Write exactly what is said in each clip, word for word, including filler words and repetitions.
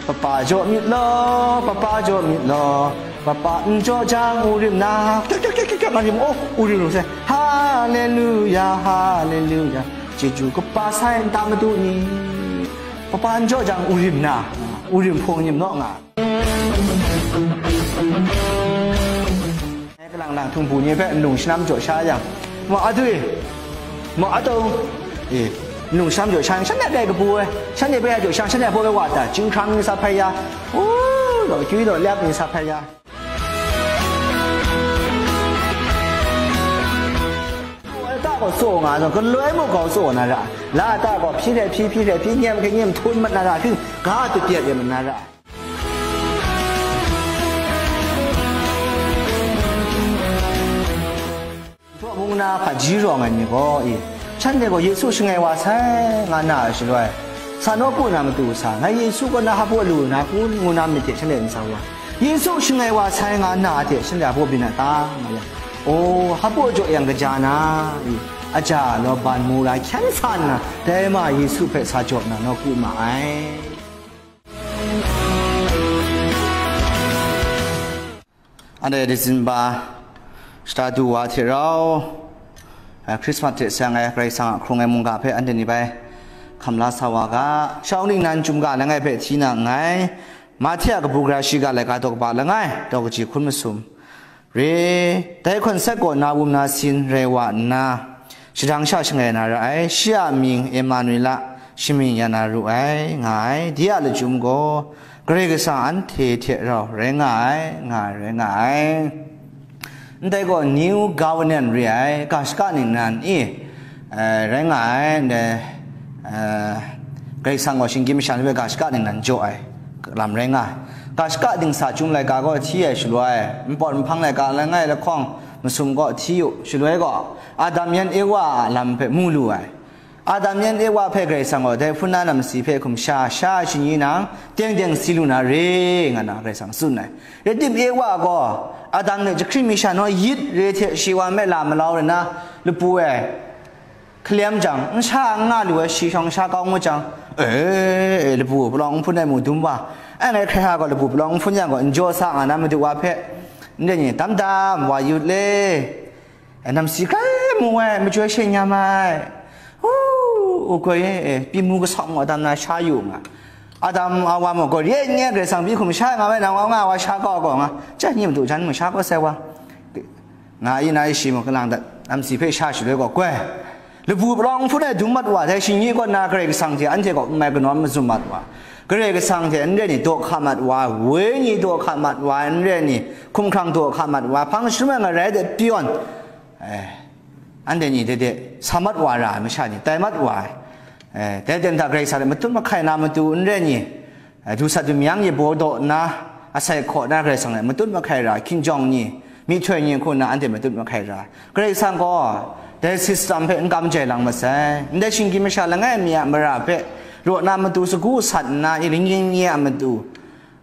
Papa jaw myit law, papa jaw myit law, papa n jaw jang, Urim na, kyak, kyak, kyak, kyak, kyak, nga myit, oh, Urim lu sai, Haleluya, Haleluya, chyeju kaba sai nta madu ni, papa n jaw jang, Urim na, Urim hpung myit law nga. Kalang lang htung bu ni hpe nlung shanam jaw sha yang, ma adwi, ma atau, e, nlung shanam jaw sha yang, shanhte bai kabu ai, shanhte bai jaw sha yang, shanhte baw bai wa ta, chyinghkrang ni sa hpai ya, u, law kyu law lyap ni sa hpai ya. Ai ta gaw tsaw nga zong, galoi muk gaw tsaw na ra, la ta gaw hpyi hte hpyi, hpyi hte hpyi, nyem hte nyem htum mat na ra, hpyi ga tu pyat ya mat na ra. Hpaw hpung na hpaji rawng ai ni gaw, e, shanhte gaw Yesu shangai wa sai nga na ai shaloi, sa nawku na matu sa, ngai Yesu kaw na hpaw lu na kun ngu na myit hte shanhte n sa wa. Yesu shangai wa sai nga na hte shanhte hpaw byin a ta? Nga yang, o, hpaw jaw yang kaja na, e, aja law ban mu la hkyan sa nna, dai ma Yesu hpe sa jaw na nawku ma ai. Anhte December shata du wa hte rau, eh, Christmas hte seng ai Karai Kasang a hkrung ai mungga hpe anhte ni bai hkam la sa wa ga, shawng ningnan chyum ga langai hpe hti na nngai. Mahte a kabu gara shiga laika daw kaba langai, daw kaji hkun masum re, dai hkawn sek gaw na wum na sin rai wa nna, shadang sha shangai na ra ai, shi a mying Emanuela shamying ya na ru ai, nga ai, de a lachyum gaw, Karai Kasang anhte hte rau rai nga ai, nga ai, rai nga ai. Ndai gaw New Covenant re ai, ga shaka ningnan i, eh, rai nga ai, ndai, eh, Karai Kasang gaw shinggyim masha ni hpe ga shaka ningnan jaw ai lam rai nga ai. Ga shaka dingsa chyum laika gaw hti ai shaloi, npawt nhpang laika langai lahkawng masum gaw hti u, shaloi gaw Adam yan Ewa a lam hpe mu lu ai. Adam yan Ewa hpe Karai Kasang gaw dai hpun na namsi hpe hkum sha, sha shingyi nang, teng teng si lu na re, nga na Karai Kasang tsun ai. Rai tim, Ewa gaw Adam hte jahkring mi sha naw yit re hte shi wa nme la malau re na, lapu e hkalem jang, n sha n nga lu ai shi shawng sha kau ngut jang, e, e, lapu palawng nhpun ai mu dum wa, ai ngai hkrai ha gaw lapu palawng nhpun yang gaw, n jaw sa nga na madu wa hpe, ndai ni, dam dam wa yut le, e, namsi hkrai mu ai, majoi she nyam ai, u, u goi e, e, pyi mu kasawng mu Adam na sha yu nga, Adam a wa mu gaw, re n ye, Karai Kasang pyi hkum sha nga ai, nang wa nga wa sha kau gaw nga, jan ni madu jan mu sha kau sai wa, nga i na i shi mu kalang dat, namsi hpe sha shaloi gaw, goi, lapu palawng nhpun e dum mat wa, dai shingyi kaw na Karai Kasang hte anhte gaw n mai kanawn mazum mat wa, Karai Kasang hte n re ni daw hka mat wa, wenyi daw hka mat wa, n re ni hkumhkrang daw hka mat wa, hpang sharum ai ngarai de pyawn, eh, anhte ni de de sa mat wa ra ai masha ni tai mat wa ai, eh, dai ten hta Karai Kasang hte matut mahkai na matu n re ni, eh, du sat du myang yabaw daw nna, asai hkaw na Karai Kasang hte matut mahkai ra, hkinjawng ni, myihtoi ni hku nna anhte matut mahkai ra. Karai Kasang gaw dai system hpe n kam jai lang masai. Ndai shinggyim masha langai mi a mara hpe raw na matu sagu sat nna, i, ling ling nye a matu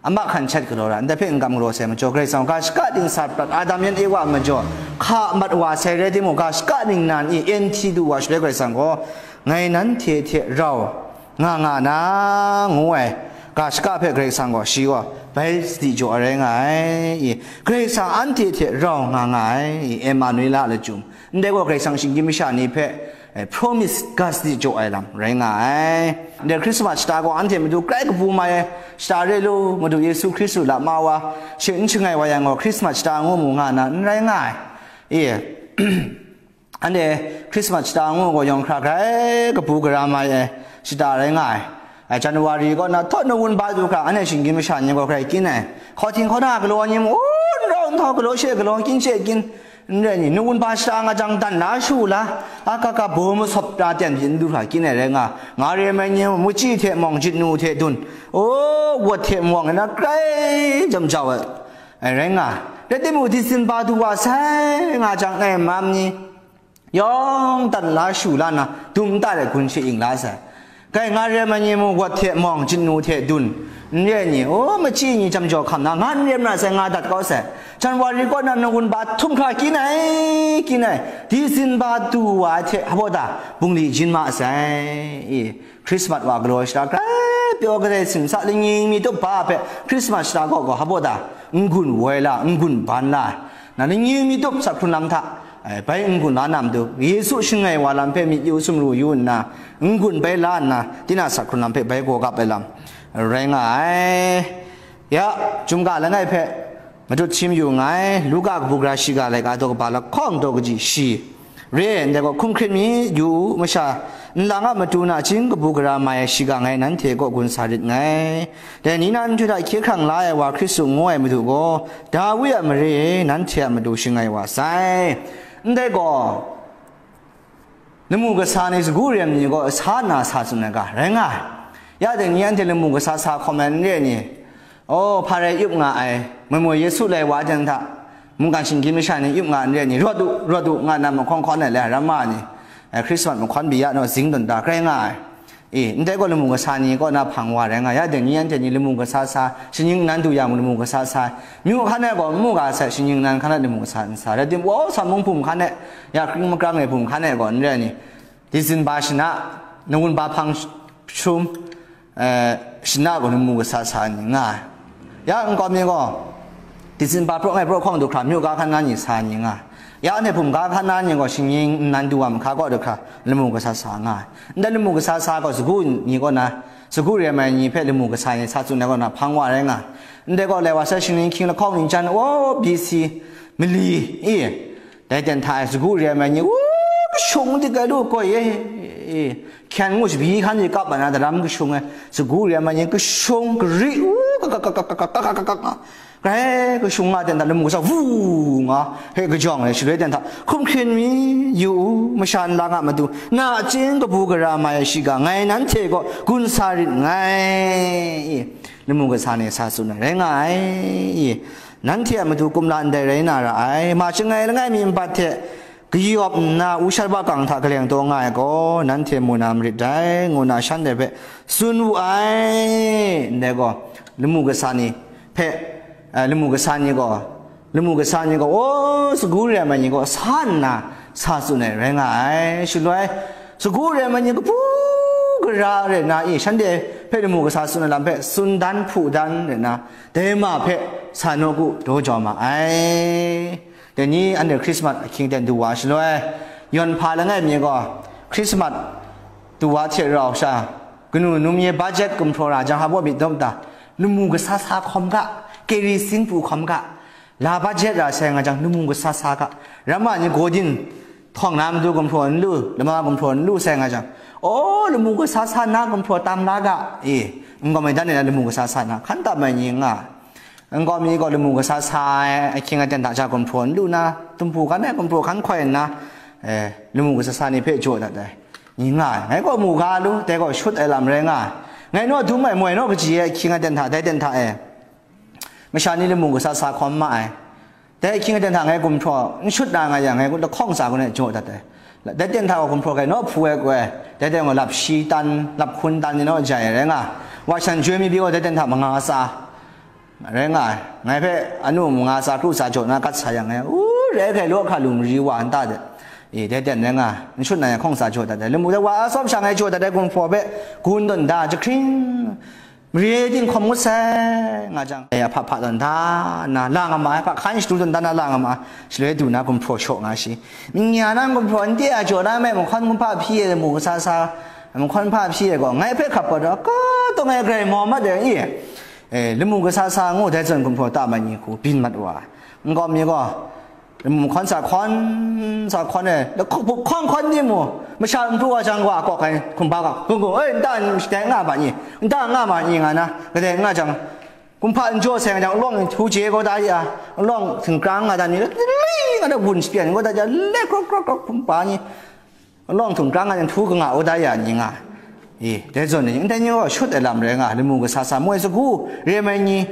a mahkan shat galaw ra, ndai hpe n kam galaw sai majaw, Karai Kasang ga shaka dingsa prat, Adam yan Ewa a majaw hka mat wa sai rai timung, ga shaka ningnan i, N T du wa shaloi Karai Kasang gaw, ngai nanhte hte rau nga nga na, ngu ai ga shaka hpe Karai Kasang gaw, shi gaw bai sadi jaw ai rai nga ai. I, Karai Kasang anhte hte rau nga nga ai, i, Emanuela a lachyum. Ndai gaw Karai Kasang shinggyim masha ni hpe, eh, promise ga sadi jaw ai lam rai nga ai. Ndai Christmas shata gaw anhte matu grai kabu mai ai shata re lu, Madu Yesu Hkristu lama wa, she n shangai wa yang gaw, Christmas shata ngu mu nga na n rai nga ai. I, anhte Christmas shata ngu gaw yawng hkra grai kabu gara mai ai shata rai nga ai. Ai, January kaw na htaw nawun ba du hkra, anhte shinggyim masha ni gaw grai kyin ai. Hkawhting hkaw na galaw ni mung, n rau nhtau galaw she galaw, kyin she kyin, n rai ni, nawun ba shata nga jang dan la shu la, aka ka baw masawp ta ten byin du hkra kyin ai rai nga, nga re ai mai ni mung, machyi hte mawng, jit nu hte dun, o, wat hte mawng, na grai jam jau ai, ai rai nga. Rai timung, December du wa sai nga jang, ai, mam ni, yawng dan la shu la nna, dum nta de gun she-ing la sai. Kai nga re ai ni mung, wat hte mawng, jit nu hte dun, n re ai ni, o, machyi ni jam jaw hkam na, nga n re mara sai, nga dat kau sai. January kaw na nawun ba htum hkra kyin ai, kyin ai, December du wa ai hte hpaw ta bungli jin ma sai. I, Christmas wa galaw shara hkra pyaw kadai simsa lingyi mi tup ba hpe Krismas shata gaw gaw hpa baw ta, n-gun woi la, n-gun ban la, na lingyi mi tup sa hkrun lam hta, eh, bai n-gun la na matu, Yesu shangai wa lam hpe myit yu sumru yu nna, n-gun bai la nna, tinang sa hkrun lam hpe bai gaw gap ai lam rai nga ai. Ya, chyum ga langai hpe, matut htim yu nngai, Luka kabu gara shiga laika daw kaba lahkawng daw kaji shi. Re ai ndai gaw, hkum hkrit mi, yu u, masha nlang a matu nachying kabu gara mai ai shiga ngai nanhte kaw gun sa rit nngai. Dai ni na nhtoi hta hkye hkrang la ai wa Hkristu ngu ai Madu gaw, Dawi a mare e nanhte a matu shangai wa sai. Ndai gaw, lamu kasa ni sagu rem ni gaw sa nna sa tsun ai ga, rai nga ai. Ya dai ni anhte lamu kasa sa hkawm ai n re ai ni, oh, hpa rai yup nga ai, moi moi Yesu lai wa jan hta, mungkan shinggyim masha ni yup nga n re ai ni, rawt u, rawt u, nga na mahkawn hkawn ai le, ramma ni, eh, Krismas mahkawn bi ya naw, zing dun da, grai nga ai. E, ndai gaw lamu kasa ni kaw na hpang wa rai nga, ya dai ni anhte ni lamu kasa sa, shaning nnan du yang lamu kasa sa, myu hkan e gaw n mu ga sai, shaning nnan hkan e lamu kasa n sa, rai timung, oh, sa mung hpung hkan e, ya kring makrang e hpung hkan e gaw n re ai ni, Dizinba shana, nawun ba hpang shum, eh, shana gaw lamu kasa sa ni nga ai. Ya nkau mi gaw, Dizinba praw ngai praw hkawng du hkra, myu ga hkan na ni sa ni nga ai. Ya anhte hpung ga hkan na ni gaw, shinggyim nnan du wa mahka kaw du hkra, lamu kasa sa nga ai. Ndai lamu kasa sa gaw, sagu ni kaw na, sagu rem ai ni hpe lamu kasa ni sa tsun ai kaw na, hpang wa rai nga ai. Ndai gaw, lai wa sai, shaning hkying lahkawng ning jan, o, B C, mali, i, Dai ten hta e sagu rem ai ni, u, kashung dik ai lu koi e, e, hkyen ngu shabi hkan ni kap ai na daram kashung e, sagu rem ai ni kashung gari, u, ka, ka, ka, grai kashung nga ten hta lamu kasa, vu nga, he kajawng e shaloi ten hta, hkum hkrit mi, yu u, masha nlang a matu, nachying kabu gara mai ai shiga, ngai nanhte gaw gun sa rit nngai, i, lamu kasa ni sa tsun ai, rai nga ai, i. Nanhte a matu kumla ndai rai na ra ai, ma chyangai langai mi nbat hte kayawp nna, ushar bakang hta kaleng taw nga ai gaw, nanhte mu na marit dai, ngu na shanhte hpe tsun wu ai. Ndai gaw, lamu kasa ni hpe, eh, lamu kasa ni gaw, lamu kasa ni gaw, o, sagu rem ai ni gaw sa nna sa tsun ai rai nga ai. Shaloi, sagu rem ai ni kabu gara rai na i, shanhte hpe lamu kasa tsun ai lam hpe tsun dan hpu dan rai na, dai ma hpe sa nawku daw jau ma ai. Dai ni anhte Krismas ahkying ten du wa shaloi, yawn hpa langai mi gaw, Krismas du wa hte rau sha, kanu num ye budget gumhpraw ra jang, hpa baw myit dawp da, lamu kasa sa hkawm ga, kerisin pru hkawm ga, la budget ra sai nga jang, lamu kasa sa ga, ramma ni godin, Htawng na matu gumhpraw n lu, lama gumhpraw n lu sai nga jang, o, lamu kasa sa na gumhpraw tam la ga, e, n-gaw mi dan e na lamu kasa sa na, hkan tam ai ni nga, n-gaw mi gaw lamu kasa sa ai ahkying aten hta ja gumhpraw n lu na, tumpu hkan e gumhpraw hkan hkoi nna, e, lamu kasa sa ni hpe jaw dat ai, ni nga ai. Ngai gaw mu ga lu, dai gaw shut ai lam rai nga ai. Ngai naw dum ai moi naw kaji ai ahkying aten hta, dai ten hta e, Masha ni lamu kasa sa hkawm ma ai. Dai ahkying aten hta ngai gumhpraw n shut na nga yang, ngai lahkawng tsa gaw jaw dat ai. Dai ten hta gaw gumhpraw gaw naw hpu ai gaw, dai ten gaw lap shi tan, lap hkun tan ni naw jai ai rai nga ai. Wa shan joi mi pyi gaw dai ten hta manga tsa rai nga ai. Ngai hpe anu manga tsa kru tsa jaw na kat sa yang, ngai, u, rai hkai law hkra lu mari wa nta de, e, dai ten rai nga ai. N shut na yang hkawng tsa jaw dat ai. Lamu dai wa a tsawp sha ngai jaw dat ai gumhpraw hpe gun tawn da, jahkring, Mare ting hkawm ngut sai nga jang, ya hpa hpa tawn da nna, la nga ma ai, hpa hkan shadu tawn da nna, la nga ma ai, shaloi du na gumhpraw shaw nga shi. Manya nang gumhpraw n te a jaw na me, mahkawn hpa hpyi ai mu kasa sa, mahkawn hpa hpyi ai gaw, ngai hpe hkap gaw, ka taw ngai grai mau mat ai, i, e, lamu kasa sa ngu dai zawn gumhpraw ta mai ni hku byin mat wa ai. N-gaw mi gaw, Lamu hkawn sa hkawn, sa hkawn e, lahkawng hpup hkawn hkawn ni mu, masha n pru wa jang wa kawk ai hkumhpa ga, gung gung, "Oi, nta n shatai nga ma ni, nta nga ma ni," nga na, kadai nga jang, kumhpa n jaw sai nga jang, alawng htu chye kau da ya, alawng htingkrang nga da ni, li nga da gun shapyan kau da ya, le krok krok krok hkumhpa ni, Alawng htum krang nga jang htu kanga u da ya ni nga, i, dai zawn ni, ndai ni gaw shut ai lam rai nga, lamu kasa sa moi sagu rem ai ni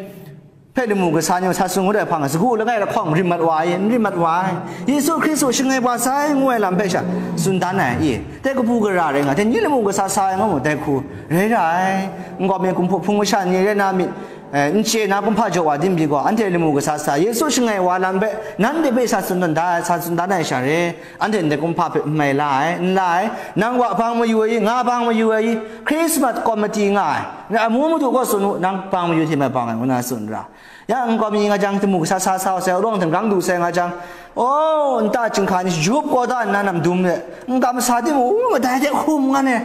hpe lamu kasa ni sa tsun ngut ai hpang, sagu langai lahkawng rim mat wa ai, n rim mat wa ai. Yesu Hkristu shangai wa sai ngu ai lam hpe sha tsun dan ai, i, dai kabu gara rai nga, dai ni lamu kasa sa ai nga mu, dai hku rai ra ai. N-gaw mi gumhpraw hpung masha ni rai na myit, eh, n chye na kumhpa jaw wa din pyi gaw, anhte lamu kasa sa, Yesu shangai wa lam hpe nanhte hpe sa tsun dan da, sa tsun dan ai sha re, anhte ndai kumhpa hpe n mai la ai, n la ai, nang wa bang mayu ai i, nga bang mayu ai i, Christmas committee nga ai, na amu madu gaw tsun u, nang bang mayu hte mai bang ai, ngu na tsun ra. Ya nkau mi nga jang, lamu kasa sa sa sai, arawng htinggang du sai nga jang, oh, nta chyinghka ni shajup kau da nna nam dum le, nta masa timung, u, madai de hkum nga ne,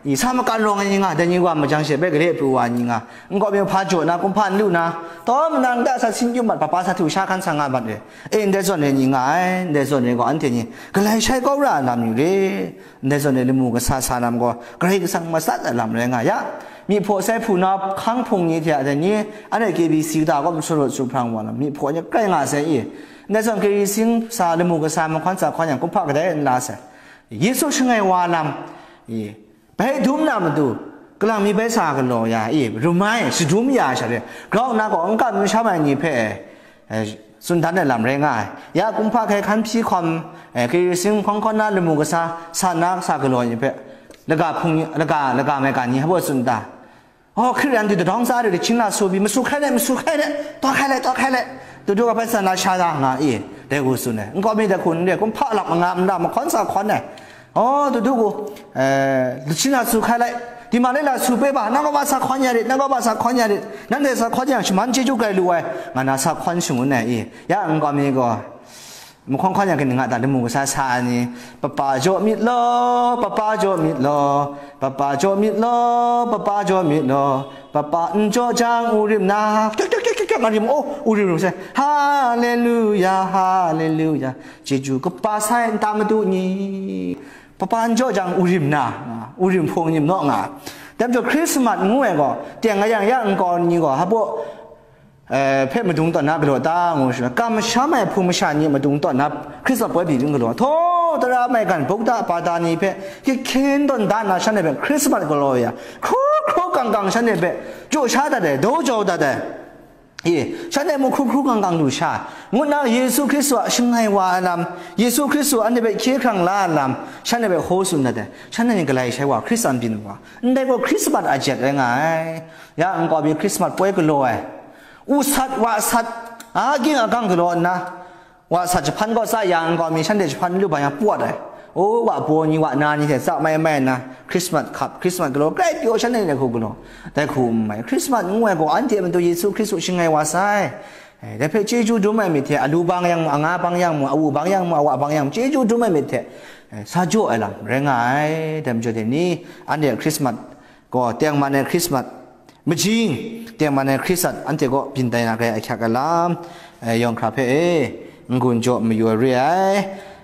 i sa makan rawng ai ni nga, dai ni wa majang she bai gale pru wa ni nga, nkau mi hpa jaw na, kumhpa n lu na, taw manang da sa sin kyu mat, papa sa htu sha hkan sa nga mat re. E, ndai zawn re ni nga ai, ndai zawn re gaw anhte ni galai shai kau ra ai lam yu re. Ndai zawn re lamu kasa sa lam gaw Karai Kasang matsat ai lam rai nga ya. Myi hpaw sai hpu na hkang hpung ni hte a dai ni, anhte K B C kata kaw masawrawt su hprang wa lam, myi hpaw ni grai nga sai i. Ndai zawn Karai sing sa lamu kasa mahkawn sa hkawn yang kumhpa kadai n la sai. Yesu shangai wa lam i, bai dum na matu, kalang mi bai sa galaw ya i, rumai, shadum ya sha re, grau nna gaw n kam n sham ai ni hpe, eh, tsun dan ai lam rai nga ai. Ya kumhpa hkai hkan hpyi hkawm, eh, Karai sing hkawng hkawn na lamu kasa, sa na sa galaw ni hpe, laga hpung, laga, laga mai ga ni hpa tsun ta? Oh, Hkristu dudawng tsa de, hchin la su pyi, masu hkai let, masu hkai let, taw hkai let, taw hkai let, dudu ga hpe tsan na sha da nga i, dai wu tsun ai. Nkau mi dai hku n re, kumhpa lak manga n ra, mahkawn sa hkawn ai. Oh, dudu gu, eh, hchin la su hkai lai, di ma le la su pe ba, nang gaw ba sa hkawn ya rit, nang gaw ba sa hkawn ya rit, nanhte sa hkawn yang shaman chyeju grai lu ai, nga na sa hkawn shangun ai i. Ya nkau mi gaw, mahkawn hkawn yang kaning nga ta, lamu kasa sa ai ni, papa jaw myit law, papa jaw myit law, papa jaw myit law, papa jaw myit law, papa n jaw jang u rim na, kyok, kyok, kyok, kyok, kyok, nga rim, oh, u rim rim sai, haleluya, haleluya, chyeju kaba sai nta madu ni, papa n jaw jang u rim na, u rim hpung nim naw nga. Dai majaw Christmas ngu ai gaw, teng nga yang ya nkau ni gaw, hpa, eh, hpe madung tawn na galaw ta ngu sha, kamsham ai hpung masha ni madung tawn na Christmas poi byin galaw, htaw tara maigan bukta bata ni hpe, hkyen tawn da nna shanhte hpe Christmas galaw ya, hkru hkru kang kang shanhte hpe jaw sha dat ai, daw jau dat ai. E, shanhte mung hkru hkru kang kang lu sha, ngut na Yesu Hkristu a shangai wa ai lam, Yesu Hkristu anhte hpe hkye hkrang la ai lam, shanhte hpe hkaw tsun dat ai, shanhte ni galai shai wa, Hkristu a byin wa, ndai gaw Christmas a jet rai nga ai. Ya nkau mi Christmas poi galaw ai, u sat, wa sat, a ging a gang galaw nna, wa sat jahpan kaw tsa ya nkau mi shanhte jahpan lu ba yang pawt ai. O, wa baw ni, wa na ni hte tsa mai mai nna, Christmas hkap, Christmas galaw, grai pyaw shanhte ni dai hku galaw, dai hku n mai. Christmas ngu ai gaw anhte a matu Yesu Hkristu shangai wa sai. Eh, dai hpe chyeju dum ai myit hte, alu bang yang mu, anga bang yang mu, awu bang yang mu, awa bang yang mu, chyeju dum ai myit hte, eh, sa jaw ai lam rai nga ai. Dai majaw dai ni, anhte Christmas gaw tengman ai Christmas, majing, tengman ai Hkristu anhte kaw byin tai na rai ahkyak ai lam, eh, yawng hkra hpe e, n-gun jaw mayu ai re ai.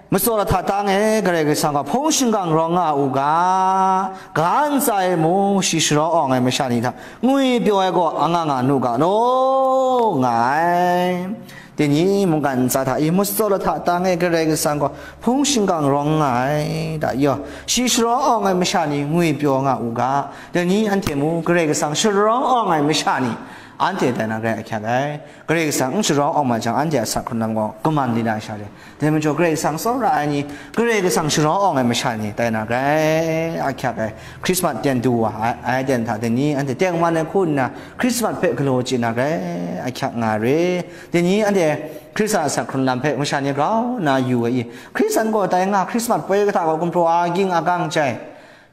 Matsaw lahta tang e, Karai Kasang gaw hpung shingkang rawng nga u ga, ga ntsa e mung shi sharawng awng ai masha ni hta ngwi pyaw ai gaw anga nga nu ga law, nga ai. Dai ni mungkan ntsa hta i matsaw lahta tang e Karai Kasang gaw hpung shingkang rawng nga ai, da yaw, shi sharawng awng ai masha ni ngwi pyaw nga u ga, dai ni anhte mung Karai Kasang sharawng awng ai masha ni, anhte tai na rai ahkyak ai. Karai Kasang n sharawng awng ma jang, anhte a sak hkrun lam gaw kaman li na sha le. Dai majaw Karai Kasang tsawra ai ni, Karai Kasang sharawng awng ai masha ni tai na rai ahkyak ai. Christmas ten du wa ai, ai ten hta dai ni anhte tengman ai hku nna Christmas hpe galaw chye na rai ahkyak nga re. Dai ni anhte Hkristu a sak hkrun lam hpe masha ni grau nna yu ai i, Hkristu gaw tai nga, Christmas poi kahta gaw gumhpraw a ging a gang chyai.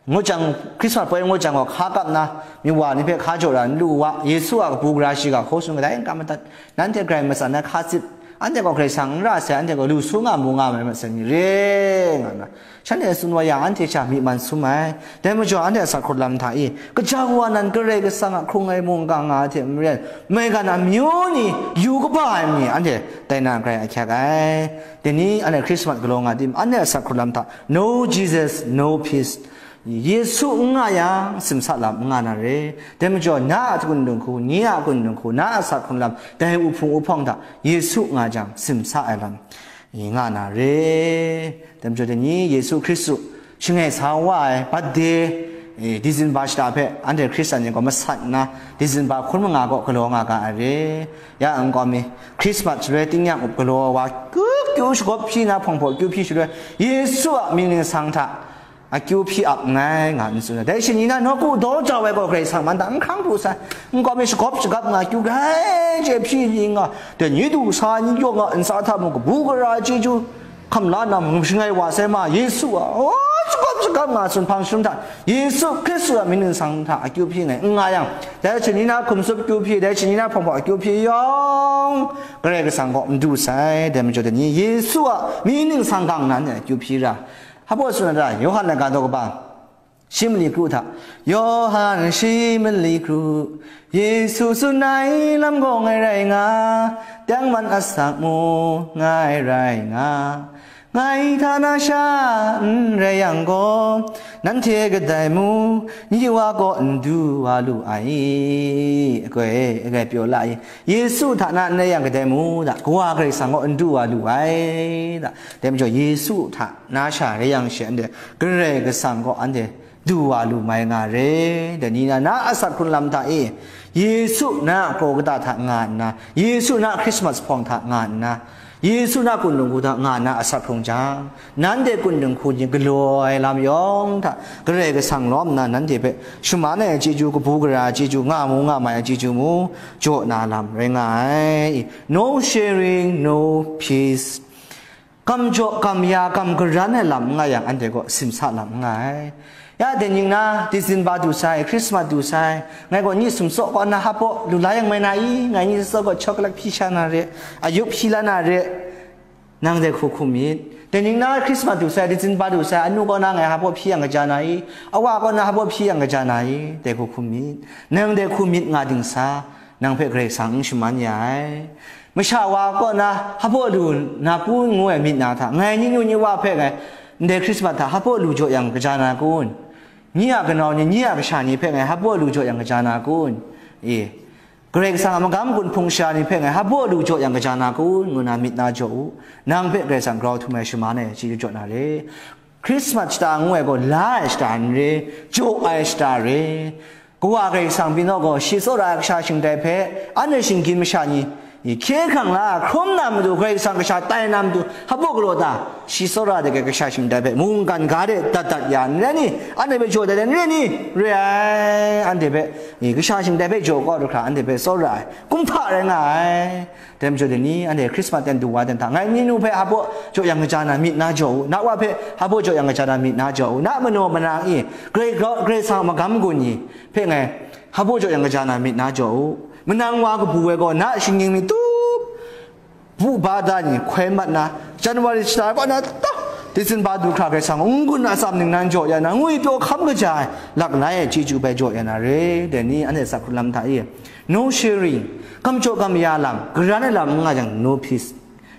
Ngut jang, Christmas poi ngut jang gaw hka kap nna, myi wa ni hpe hka jaw ra n lu u wa, Yesu a kabu gara shiga hkaw tsun kadai n kam madat, nanhte grai matsan ai hka tsip, anhte gaw Karai Kasang n ra sai, anhte gaw lu su nga mu nga ai masai ni re, nga nna, shanhte tsun wa yang, anhte sha myi man sum ai. Dai majaw, anhte a sak hkrun lam hta i, kaja wa nan Karai Kasang a hkrung ai mungga nga ai hte maren, maigan amyu ni yu kaba ai mi, anhte tai na grai ahkyak ai. Dai ni anhte Christmas galaw nga tim, anhte a sak hkrun lam hta, No Jesus, no peace. Yesu n nga yang, simsa lam n nga na re. Dai majaw, na a hkundung hku, nye a hkundung hku, na a sak hkrun lam, dai uhpung uhpawng hta Yesu nga jang, simsa ai lam nga na re. Dai majaw, dai ni Yesu Hkristu shangai sa wa ai birthday, eh, December shata hpe anhte Hkristan ni gaw masat nna, December hkun manga gaw galaw nga ga ai re. Ya nkau mi, Christmas shaloi tingnyang up galaw wa, kyu kyu shagawp hpyi na hpawng hpaw kyu hpyi shaloi, Yesu a mying ningsang hta, akyu hpyi ap nngai, nga n tsun ai. Dai shi ni na nawku daw jau ai gaw Karai Kasang man hta n hkrang pru sai, n kawm ai shagawp shagap nga akyu grai chye hpyi ning nga, dai ni du sa ni jaw nga, ntsa hta mung kabu gara chyeju hkam la na mung shangai wa sai ma, Yesu a, o, shagawp shagap nga tsun hpang shalum hta, Yesu Hkristu a mying ningsang hta akyu hpyi ngai n nga yang, dai shi ni na hkum tsup akyu hpyi, dai shi ni na hpawng hpawng akyu hpyi yawng, Karai Kasang gaw n du sai, dai majaw dai ni Yesu a mying ningsang gang nan e akyu hpyi ra. Hpa baw tsun ai ta, Yawhan laika daw kaba, shi mali kru hta, Yawhan shi mali kru, Yesu tsun ai lam gaw ngai rai nga, tengman asak mung ngai rai nga, ngai hta na sha n rai yang gaw, nanhte kadai mung, nye Wa kaw n du wa lu ai, agai, agai pyaw la ai. Yesu hta na n rai yang kadai mung da, Kawa Karai Kasang gaw n du wa lu ai da. Dai majaw Yesu hta na sha rai yang she, anhte Karai Kasang gaw anhte du wa lu mai nga re. Dai ni na, na asak hkrun lam hta e, Yesu na a kraw kata hta nga nna, Yesu na a Christmas hpawng hta nga nna, Yesu na kunlung hku hta nga nna asak hkrung jang, nanhte kunlung hku ni galaw ai lam yawng hta Karai Kasang lawm nna nanhte hpe shaman ai chyeju, kabu gara ai chyeju, nga mu nga mai ai chyeju mu, jaw na lam rai nga ai. No sharing, no peace. Gam jaw, gam ya, gam garan ai lam n nga yang, anhte gaw simsa lam n nga ai. Ya, dai ning na, December du sai, Christmas du sai, ngai gaw ni sumsaw kaw na hpa baw lu la yang mai na i, ngai ni sumsaw gaw chocolate hpyi sha na re, ayup hpyi la na re, nang dai hku hkum myit. Dai ning na, Christmas du sai, December du sai, anu kaw na ngai hpa baw hpyi yang kaja na i, awa kaw na hpa baw hpyi yang kaja na i, dai hku hkum myit. Nang dai hku myit nga ding sa, nang hpe Karai Kasang n shaman ya ai. Masha wa kaw na hpa baw lu na kun ngu ai myit na hta, ngai ni nu ni wa hpe ngai ndai Hkrismat hta hpa baw lu jaw yang kaja na kun? Nyi a kanau ni, nyi a kasha ni hpe ngai hpa baw lu jaw yang kaja na kun? E, Karai Kasang a magam gun hpung sha ni hpe ngai hpa baw lu jaw yang kaja na kun? Ngu na myit na jaw u. Nang hpe Karai Kasang grau htum ai shaman ai chyeju jaw na re. Hkrismat shata ngu ai gaw la ai shata n re, jaw ai shata re. Kawa Karai Kasang pyi naw gaw, shi tsawra ai kasha shingdai hpe, anhte shinggyim masha ni, hkye hkrang la, hkrum na matu, Karai Kasang kasha tai na matu, hpa baw galaw ta, shi tsawra de kasha shingdai hpe, mungkan ga de dat dat ya, n rai ni, anhte hpe jaw dat ai, n rai ni, re ai, anhte hpe, kasha shingdai hpe jaw kau du hkra, anhte hpe tsawra ai, kumhpa rai nga ai. Dai majaw dai ni, anhte Hkrismat ten du wa ten hta, ngai ni nu hpe hpa baw jaw yang kaja na myit na jaw u, na wa hpe hpa baw jaw yang kaja na myit na jaw u, na manaw manang i, Karai, Karai Kasang a magam gun ni hpe ngai hpa baw jaw yang kaja na myit na jaw u. Manang wa kabu ai gaw, na shinggyim mi tup, bu ba da ni hkoi mat na, January shata kaw na ta, December du hkra Karai Kasang n-gun atsam ningnan jaw ya na, ngwi pyaw hkam kaja ai, lak lai ai chyeju bai jaw ya na re, dai ni, anhte asak hkrun lam hta i. No sharing, gam jaw gam ya lam, garan ai lam n nga jang, no peace.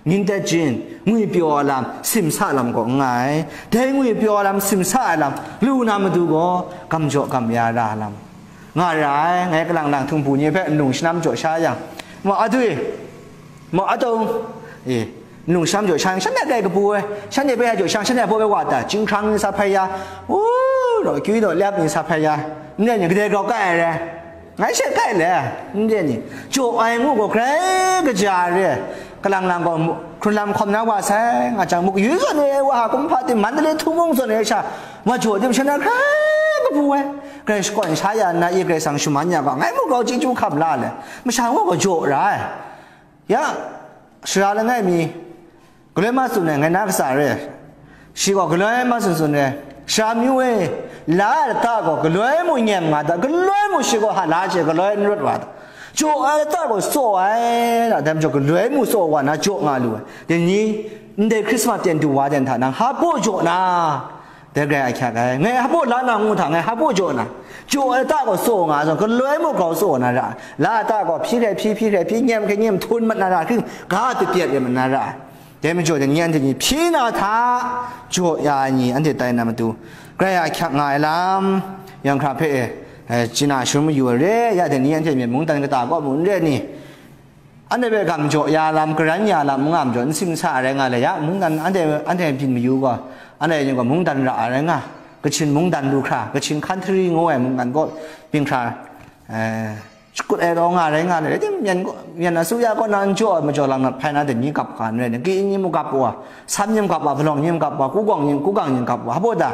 Nin tet jin, ngwi pyaw ai lam, simsa lam gaw n nga ai. Dai ngwi pyaw ai lam, simsa ai lam, lu na matu gaw, gam jaw gam ya ra ai lam nga ra ai. Ngai kalang lang htung bu ni hpe nlung shanam jaw sha yang, ma adwi, ma atau, e, nlung shanam jaw sha yang, shanhte kai kabu ai, shanhte bai jaw sha yang, shanhte hpaw bai wa ta, jinghkrang ni sa hpai ya, u, raw kyu daw lep ni sa hpai ya, n rai ni, kadai grau kai ai rai. Ngai she kai le, n re ni, jaw ai ngu gaw grai kaja re, kalang lang gaw mu-, hkrun lam hkawm na wa sai, nga jang, muk yu zawn e wa, kumhpa tim, Mandalay htumung zawn e sha, wa jaw tim sha na grai kabu ai, grai shakawn sha ya nna, i Karai Kasang shaman ya ga, ngai muk grau chyeju hkam la le, masha ngu gaw jaw ra ai. Ya, sara langai mi, galoi ma tsun ai, ngai na katsa re. Shi gaw galoi ma tsun tsun ai, sara myu e, la ai lata gaw galoi mu nyem nga da, galoi mu shi gaw ha la hte galoi n rawt wa da. Jaw ai lata gaw tsaw ai, da, dai majaw galoi mu tsaw wa na jaw nga lu ai. Dai ni, ndai Hkrismat ten du wa ten hta nang hpa baw jaw na, dai grai ahkyak ai. Ngai hpa baw la na ngu hta, ngai hpa baw jaw na. Jaw ai lata gaw tsaw nga zawn, galoi mu grau tsaw na ra ai. La lata gaw hpyi hkrai hpyi, hpyi hkrai hpyi, nyem hkrai nyem, htawn mat na ra, hkring ga dapyet rai mat na ra ai. Dai majaw dai ni, anhte ni hpyi na hta, jaw ya ai ni, anhte tai na matu, grai ahkyak nga ai lam, yawng hkra hpe, eh, chye na sharum mayu ai re, ya dai ni, anhte myit mungdan kata kaw mu n re ni? Anhte hpe gam jaw ya lam, garan ya lam, n nga majaw, n simsa ai rai nga le, ya, mungdan, anhte, anhte byin mayu gaw, anhte ni gaw mungdan ra ai rai nga, Kachin mungdan lu hkra, Kachin country ngu ai mungdan kaw byin hkra, eh, shakut ai raw nga rai nga le, rai tim, myen kaw, myen asuya kaw na n jaw ai majaw lam na hpai na dai ni gap ga n rai, ki ni mu gap wa, Sam ni mu gap wa, Palawng ni mu gap wa, Kugawng ni, Kugang ni gap wa, hpa baw da,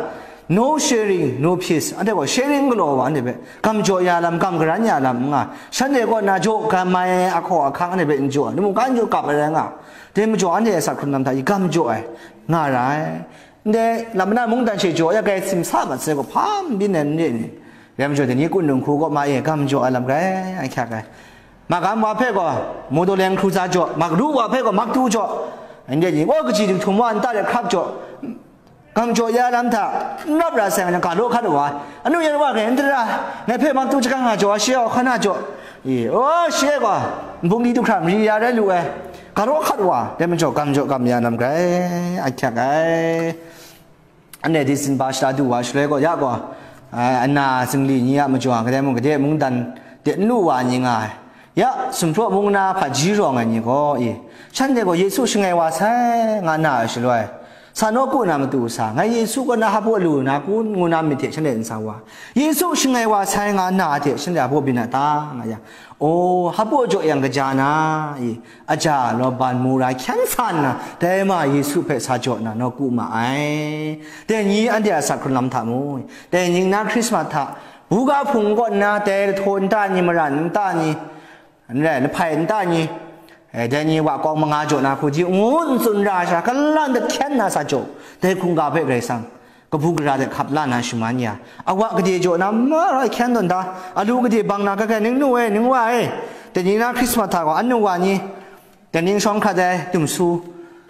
No sharing, no peace. Anhte gaw sharing galaw wa, anhte hpe gam jaw ya lam, gam garan ya lam n nga. Shanhte kaw na jaw gam ai ahkaw ahkang anhte hpe n jaw, lamu kan jaw kap ai rai nga. Dai majaw anhte a asak hkrun lam hta i gam jaw ai nga ra ai. Ndai lam na mungdan she jaw ya, grai simsa mat sai gaw, hpa n byin ai n re ni? Rai majaw, dai ni kun dinghku kaw ma e gam jaw ai lam grai ahkyak ai. Magam wa hpe gaw Modo leng hkru za jaw, Magru wa hpe gaw Maktu jaw, ndai ni gaw kaji dinghtum wa nta de hkrap jaw, gam jaw ya lam hta n rawt ra sai nga, ga law hkat wa, anu yan wa hkre n dara, ngai hpe Maktu jahkang nga jaw, shi a hkan a jaw, e, o, shi e gaw nbung di du hkra mari ya rai lu ai, ga law hkat wa, dai majaw gam jaw gam ya lam grai ahkyak ai. Anhte di sinba shada du wa shaloi gaw, ya gaw, a, ana zingli ni a majaw, kadai mung gade mungdan de n lu wa ni nga ai. Ya, sumpraw mung na hpaji rawng ai ni gaw, i, shanhte gaw Yesu shangai wa sai, nga na ai shaloi, sa nawku na matu sa, ngai Yesu kaw na hpa lu na ku, ngu na myit hte shanhte n sa wa. Yesu shangai wa sai, nga na hte shanhte hpa byin a ta, nga yang, o, hpa jaw yang kaja na, i, aja law ban mu ra hkyan sa nna, dai ma Yesu hpe sa jaw na nawku ma ai. Dai ni anhte a asak hkrun lam hta mu, dai ning na Hkrismas hta, buga hpung kaw nna dai lahtaw nta ni, maran nta ni, n rai, lahpai nta ni, e, dai ni wa kawng manga jaw na hku di ngu n tsun ra ai sha, kalan dat hkyan na sa jaw, dai hkungga hpe Karai Kasang kabu gara de hkap la na shaman ya, awa gade jaw na mara hkyan tawn da, alu gade bang na, kagai ning nu e, ning wa e, dai ni na Hkrismas hta gaw anu wa ni, dai ning shawng hkrat ai dumsu,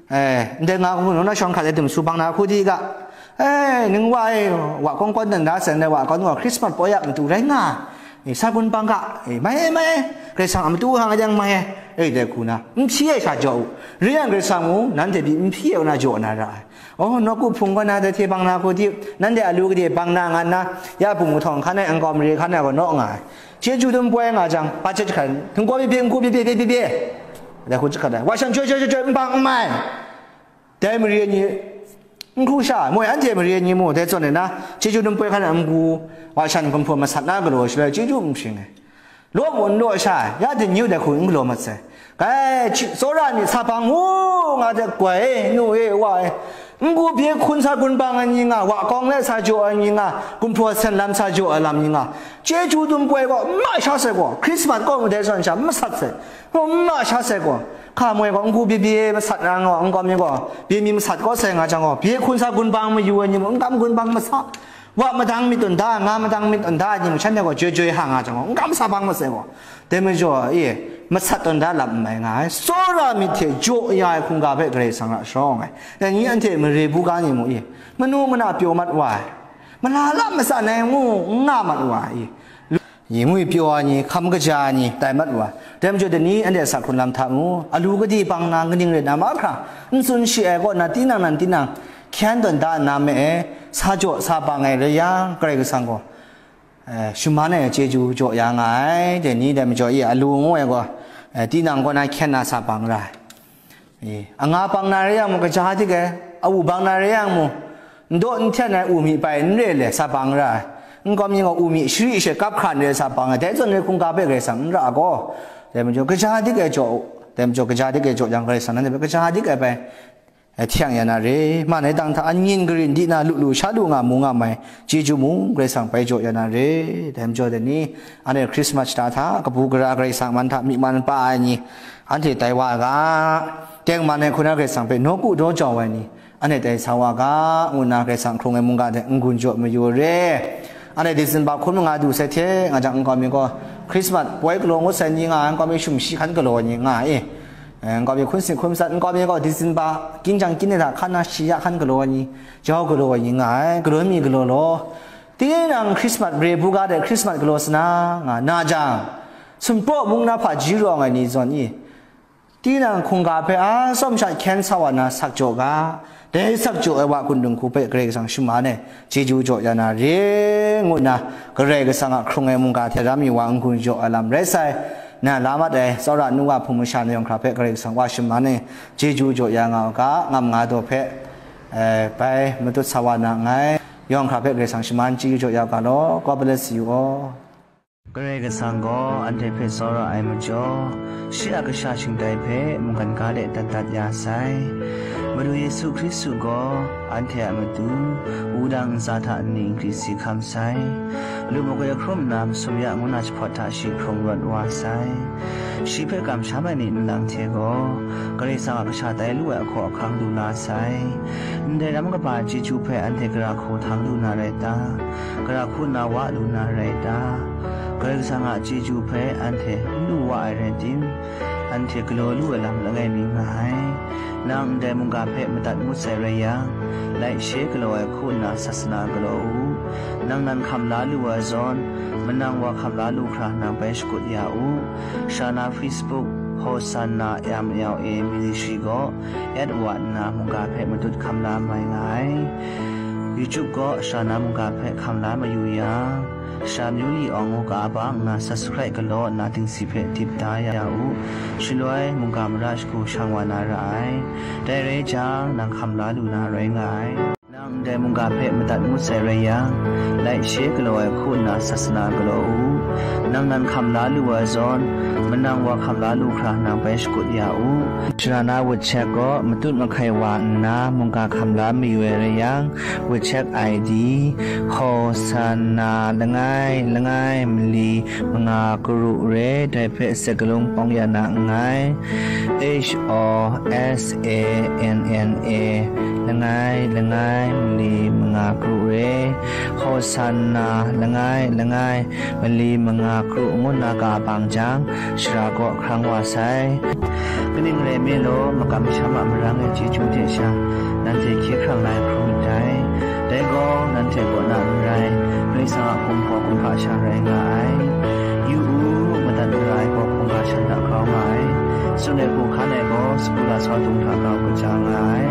e, ndai nga hku na shawng hkrat ai dumsu bang na hku di ga, e, ning wa e, wa kawng kawn tawn da sai, ndai wa kawng gaw Hkrismas poi a matu rai nga, e, sa gun bang ga, e, mai e, mai e, Karai Kasang a matu hang a yang mai e, e, dai hku na, n hpyi ai sha jaw u, re yang Karai Kasang mung nanhte pyi n hpyi ai kaw na jaw na ra ai. Oh, nawku hpung kaw na dai hte bang na hku di, nanhte alu gade bang na nga nna, ya bung mahtawng hkan ai, nkau mare hkan ai gaw naw nga ai. Chyeju dum poi nga jang, ba chyet jahkrat, htingkaw bye bye, n-gu bye bye, bye bye bye, dai hku jahkrat ai. Wa shan chyoi chyoi chyoi chyoi, n bang n mai. Dai mare ni, n hkru sha, moi anhte mare ni mu, dai zawn e na, chyeju dum poi hkan ai n-gu, wa shan gumhpraw masat na galaw shaloi, chyeju n shing ai. Law mung n law sha, ya dingyu dai hku n galaw mat sai. Kai, chi, tsawra ni sa bang u, nga hte goi e, nu e, wa e, n-gu bye hkun sa gun bang ai ni nga, wa kawng le sa jaw ai ni nga, gumhpraw sen lam sa jaw ai lam ni nga, chyeju dum poi gaw n ma sha sai gaw, Hkrismas kaw madai zawn sha n masat sai, n ma sha sai gaw, hka moi gaw n-gu bye bye masat ra nga, nkau mi gaw bye mi masat kaw sai nga jang gaw, bye hkun sa gun bang mayu ai ni mung, n kam gun bang masa. Wa madang myit tawn da, nga madang myit tawn da, ni mung shanhte gaw joi joi ha nga jang gaw, n kam sa bang masai gaw, dai majaw e, masat tawn da lam n mai nga ai, tsawra myit hte jaw ya ai hkungga hpe Karai Kasang ra sharawng ai. Dai ni anhte mare buga ni mung e, manu mana pyaw mat wa ai, mala lam matsan ai ngu n nga mat wa ai, i, ngwi pyaw ai ni, hkam kaja ai ni, tai mat wa ai. Dai majaw dai ni anhte a asak hkrun lam hta mu, alu gade bang na, kaning rai na mahkra, n tsun shi ai kaw na, tinang nan tinang, hkyan tawn da nna me e, sa jaw sa bang ai rai yang, Karai Kasang gaw, eh, shaman ai chyeju jaw ya nga ai, dai ni dai majaw e, alu ngu ai gaw, eh, tinang kaw na hkyan na sa bang ra ai. E, anga bang na rai yang mung, kaja dik ai, awu bang na rai yang mung, n daw n hten ai u mi bai n re le sa bang ra ai. Nkau mi gaw u mi shari she kap hkran re sa bang ai. Dai zawn re hkungga hpe Karai Kasang n ra gaw, dai majaw kaja dik ai jaw, dai majaw kaja dik ai jaw jang, Karai Kasang nanhte hpe kaja dik ai bai, eh, htyang ya na re. Man ai tang hta, an ngyin karin di na, lu lu sha lu nga mu nga mai, chyeju mung Karai Kasang bai jaw ya na re. Dai majaw dai ni, anhte Hkrismas shata hta, kabu gara Karai Kasang man hta myi man pa ai ni, anhte tai wa ga, tengman ai hku na Karai Kasang hpe nawku daw jau ai ni, anhte tai sa wa ga, ngu nna Karai Kasang hkrung ai mungga hte n-gun jaw mayu re. Anhte December hkun manga du sai hte nga jang, nkau mi gaw Hkrismas poi galaw ngut sai ni nga ai, nkau mi shum shi hkan galaw ai ni nga e. Eh, nkau mi hkun sing hkun matsat, nkau mi gaw December ginjang kyin de hta hkan na shi ya hkan galaw ai ni, jau galaw ai ni nga ai, galaw mi galaw law. Tinang Hkrismas re buga de Hkrismas galaw sa na nga na jang, sumpraw mung na hpaji rawng ai ni zawn e, tinang hkungga hpe a tsawm sha hkyen sa wa na sak jaw ga, dai sak jaw ai wa kun dinghku hpe Karai Kasang shaman ai chyeju jaw ya na re, ngu nna Karai Kasang a hkrung ai mungga hte ram mi wa n-gun jaw ai lam rai sai. Na la mat ai tsawra nu wa hpung masha na yawng hkra hpe Karai Kasang wa shaman ai chyeju jaw ya nga u ga, ngam nga daw hpe, eh, bai matut sa wa na nngai. Yawng hkra hpe Karai Kasang shaman chyeju jaw ya u ga law. God bless you all. Karai Kasang gaw anhte hpe tsawra ai majaw, shi a kasha shingtai hpe mungkan ga de dat dat ya sai. Madu Yesu Hkristu gaw anhte a matu, wudang ntsa hta nni nkri si hkam sai. Lu makoi hkrum nna masum ya ngu na jahpawt hta shi hkrung rawt wa sai. Shi hpe kamsham ai ni nlang hte gaw, Karai Kasang a kasha tai lu ai ahkaw ahkang du la sai. Ndai ram kaba chyeju hpe anhte gara hku htang lu na rai ta? Gara hku nna wa lu na rai ta? Karai Kasang a chyeju hpe anhte n lu wa ai rai tim, anhte galaw lu ai lam langai mi nga ai. Nang ndai mungga hpe madat ngut sai rai yang, laishe galaw ai hku nna sasana galaw u. Nang nan hkam la lu ai zawn, manang wa hkam la lu hkra nang bai shakut ya u. Sha na Facebook, Hosanna M L A Ministry gaw at wa nna mungga hpe matut hkam la mai nga ai. YouTube gaw sha na mungga hpe hkam la mayu yang, sha myu li awng ngu ka ba nna subscribe galaw nna dingsi hpe dip da ya u. Shaloi mungga mara shagu shang wa na ra ai. Dai rai jang, nang hkam la lu na rai nga ai. Nang ndai mungga hpe madat ngut sai rai yang, laishe galaw ai hku nna sasana galaw u. Nang nan hkam la lu ai zawn, manang wa hkam la lu hkra nang bai shakut ya u. Sha na WeChat gaw matut mahkai wa nna mungga hkam la mayu ai rai yang, WeChat I D, Hosanna langai langai mali manga karu re, dai hpe sek galung pawng ya na nngai. H O S A N N A langai langai mali manga karu re, Hosanna langai langai mali manga karu ngu nna ka bang jang, shara kaw hkrang wa sai. Kaning rai nme law, makam masham a marang ai chyeju hte sha, nanhte hkye hkrang la ai hkrum ndai. Dai gaw, nanhte kaw na n rai, Karai Kasang a hkum hpaw hkum hpa sha rai nga ai. Yu u, madat mara ai gaw hkungga shan hta grau nga ai. Tsun ai hku hkan ai gaw, sagu lasau dung hta grau kaja nga ai.